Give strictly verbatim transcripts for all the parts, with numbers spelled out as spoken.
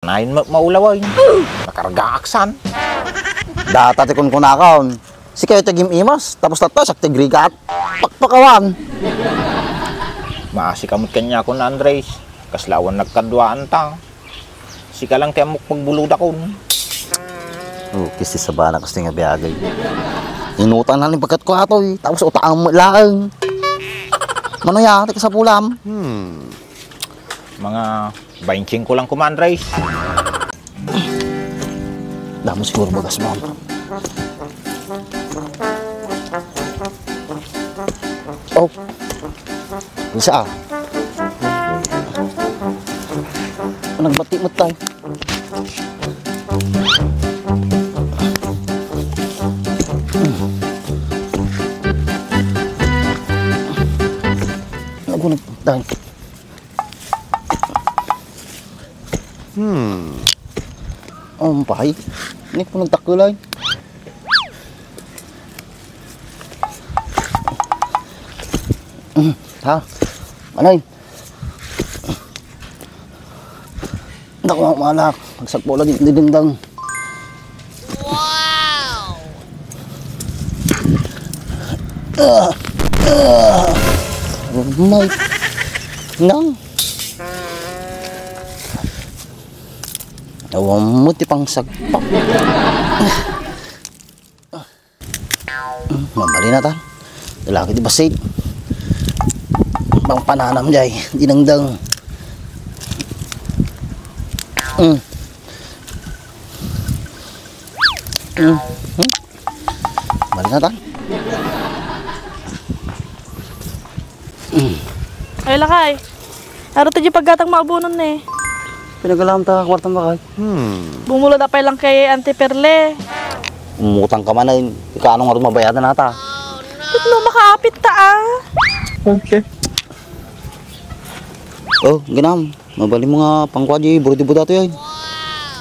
Kanayon met maulawen. Nakargaak san. Data ti kunkunakon. Sika ti agim-imas, tapos tatta, siak ti agrigat. Pakpakawan. Maasi ka met kaniakon, Andres. Kasla awan nagkaduaan ta. Sika lang ti ammok pagbulodakon. Oh, kisti sabana, kisti nga biagay. Inutang na ni pagkat ko atoy, tapos utaang mo laeng. Mano ya, ti kasapulam? Hmm. Mga baintsingko lang koma, Andres. Damo siguro bagas mo. Oh. Isa, ah. Nagbati mo tayo. Nagunit tayo. Hmm. Umpay. Ini ko nagtakulay. Hmm. Ha? Manay. Dako ang malak. Magsagpo lagi di dingdang. Wow! Ah, ah, my, nang. Awan mo ti pangsagpak. Mabali na ta. Lalaki di basit. Bang pananam jay. Dinengdeng. Mm. Mm. Hmm? Bali na ta. Mm. Ay, lakay. Aro to di paggatang maabunon ne. Pinagalam ta kwarta makay. Hmm. Bumulod apay lang kay Auntie Perle. Umutang ka man ay, ikaano nga rin mabayadan nata? Ba't no makaapit ta, ah? Okay. Oh, ginam. Mabali mo nga pangkuadi, buro di buda to yan.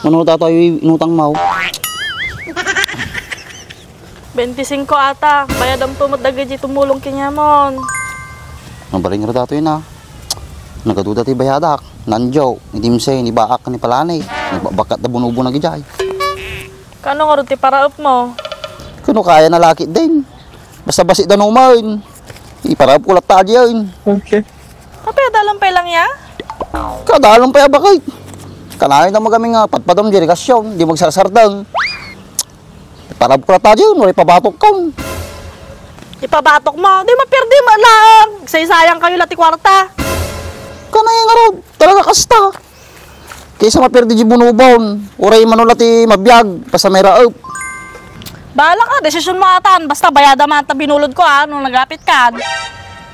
Mano data yung inutang mo? Bente singko ata. Bayadam to met dagiti tumulong kaniamon. Mabalin nga dato yun, ah. Nagaduda ti bayadak. Nanjo, ni Dimsay, ni Baak, ni Palani. Nagbakbakat da bunubo na gijay. Kano nga ti paraep mo? Kano kaya na laki din. Basta basi da numan. Iparaep ko latta diyan. Okay. Apay, adalon pay lang ya? Kadalon pay abakit. Kanayon na magami nga padpadam di irigasyon, di magsarsardeng. Parab ko rata diyan, wala ipabatok kan. Ipabatok mo, di mapirdi mo lang. Saysayang kayo lati kwarta. Kanay nga raw, talaga kasta. Kaysa mapirdi di bunubon, uray mano lati mabiag, basta may raep. Bahala ka, desisyon mo atan. Basta bayada man ta binulod ko, ha, nung nagapit ka.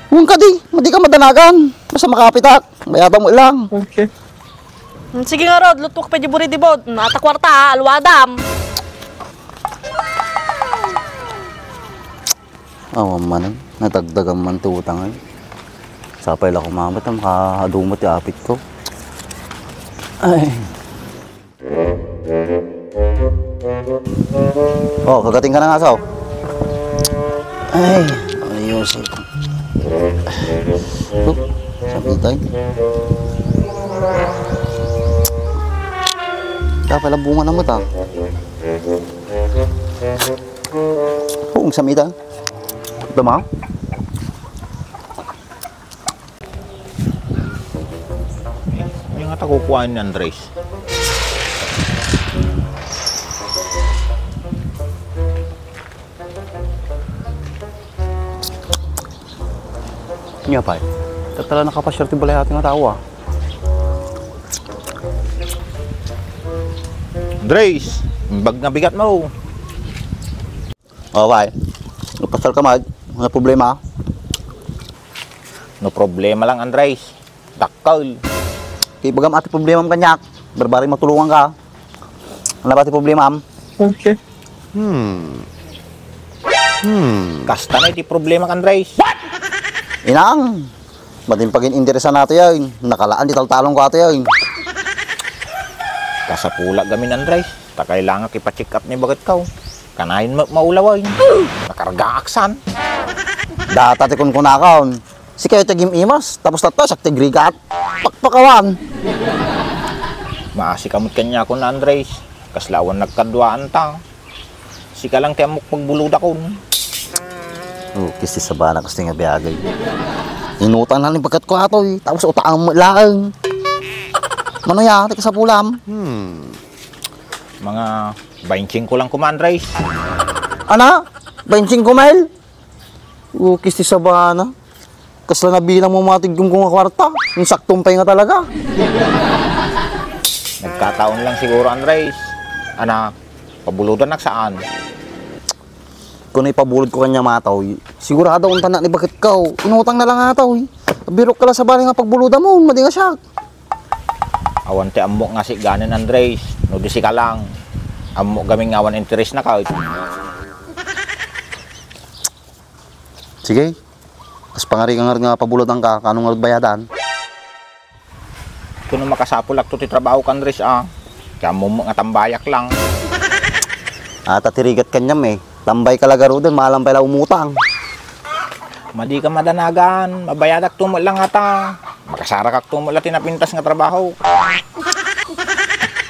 Huwag ka di, madi ka madanagan. Basta makapitak, bayada mo lang. Okay. Hmm, sige nga, Rod, lutuak pa di buri di bod. Hmm, ata kwarta, ha, alwadam. Awan man, eh. Nadagdagan man ti utang, eh. Sapay la kumamat, ah, makaaduma ti apit ko. Ay. Oh, kagating ka na nga, Saw. Ay, ayos ito. Oh, sabi tayo. Kaya pala bunga na mata. Oo, ang samita. Ito, ma? Yung ata kukuhaan ni Andres. Nya, pay. Tatala nakapasir ti balay ating nga tao, ah. Andres, imbag nga bigat mo. Oh, pay. Napasal ka, Mag. Ano problema? No problema lang, Andres. Dakkel. Kay bagam ati problemam kaniak. Barbari matulungan ka. Ano ba ti problemam? Okay. Hmm. Hmm. Kasta na iti problema kan Andres. Inang! Madin pagin-interesan nato yan. Nakalaan di taltalong ko ato yan. Kasapula gamin, Andres. Ta kailangan ipa-check up ni baget ka. Kanayon ma-, maulawan. Nakarga aksan. Data ti kunkunakon. Sika ti agim-imas, tapos tatta, siak ti agrigat. Pakpakawan. Maasika met kaniakon, Andres. Kasla awan nagkaduaan ta. Sika lang ti ammok pagbulodakon. Oh, kisti sabana, kasta nga biagay. Inutang na ni baket ko ato, eh. Tapos utang mo lang. Mano ya, ti kasapulam? Hmm. Mga baintsingko lang kuma, Andres. Ana? Baintsingko mil? Oh, kisti sabana. Kasla nabilang mo mga tiggum ko nga kwarta. Yung saktumpay nga talaga. Nagkataon lang siguro, Andres. Ana, pabulodan nak saan? Kuno ipabulod ko kanya mataw, sigurado untan na ni baket ko. Inutang na lang ataw, eh. Birok ka lang sa balay nga pagbulodan mo, madi nga siya. Awan ti ammok nga siganen, Andres. No di sika lang. Ammok gamin nga awan interes na ka. Sige. Kas pangari ka nga pabulodan ka, kano nga bayadan? Kuno makasapul akto ti trabaho ka, Andres, ah. Kaya mo nga tambayak lang. Ata tirigat kanyam eh. Tambay ka lagaruden, maalam pala umutang. Madi ka madanagan, mabayadak tumo lang ata. Makasarak ak tumo lang tinapintas nga trabaho.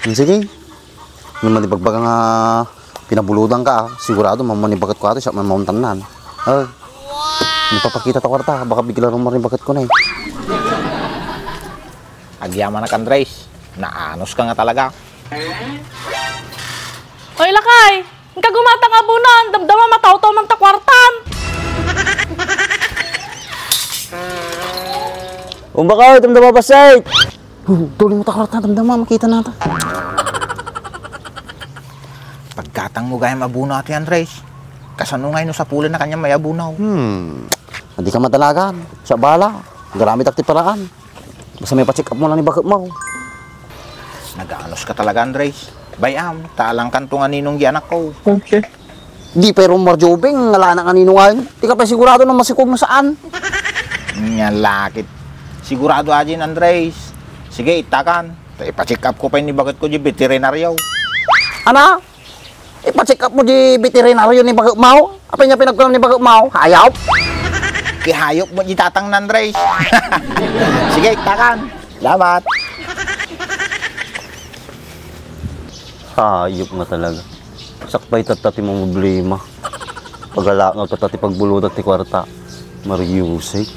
Hmm, sige. Ano man ibagbaga nga pinabulodan ka, ah. Sigurado, mamanibagat ko ato, siya man mauntanan. Ah, ipapakita ta kwarta, baka bigla rumaribagat ko na eh. Agyamanak, Andres. Naanos ka nga talaga. Oy, lakay! Ang kagumata nga abunan, damdama matawtaw man ta kwartan. Umbakay, damdama basay. Huh, tuloy mo ta kwarta, damdama, makita na ta. Pagkatang mo gayam abuno, Ate Andres. Kasano nga ino sapulan na kanya may abuno? Hmm. Hindi ka madalagan. Siya bala. Garamit ak ti paraan. Basta may pa-check up mo lang ni baket mo. Nagaanos ka talaga, Andres. Bayam, talang kanto nga ninong di anak ko. Okay. Di pero marjubing, ngala na nga ninong ay. Di ka pa sigurado na masikog mo saan. Nga lakit. Sigurado ajin, Andres. Sige, itakan. Ta ipa-check up ko pa ni baket ko di veterinaryo. Ana? Ipa-check up mo di veterinaryo ni baket mo? Apay niya pinagkulang ni baket mo? Hayop? Ti hayop mo di tatang na, Andres. Sige, takan. Salamat. Hayop nga talaga. Sakbay tatta ti mga problema. Pagala nga tatta ti pagbulodan ti kwarta. Mariusay.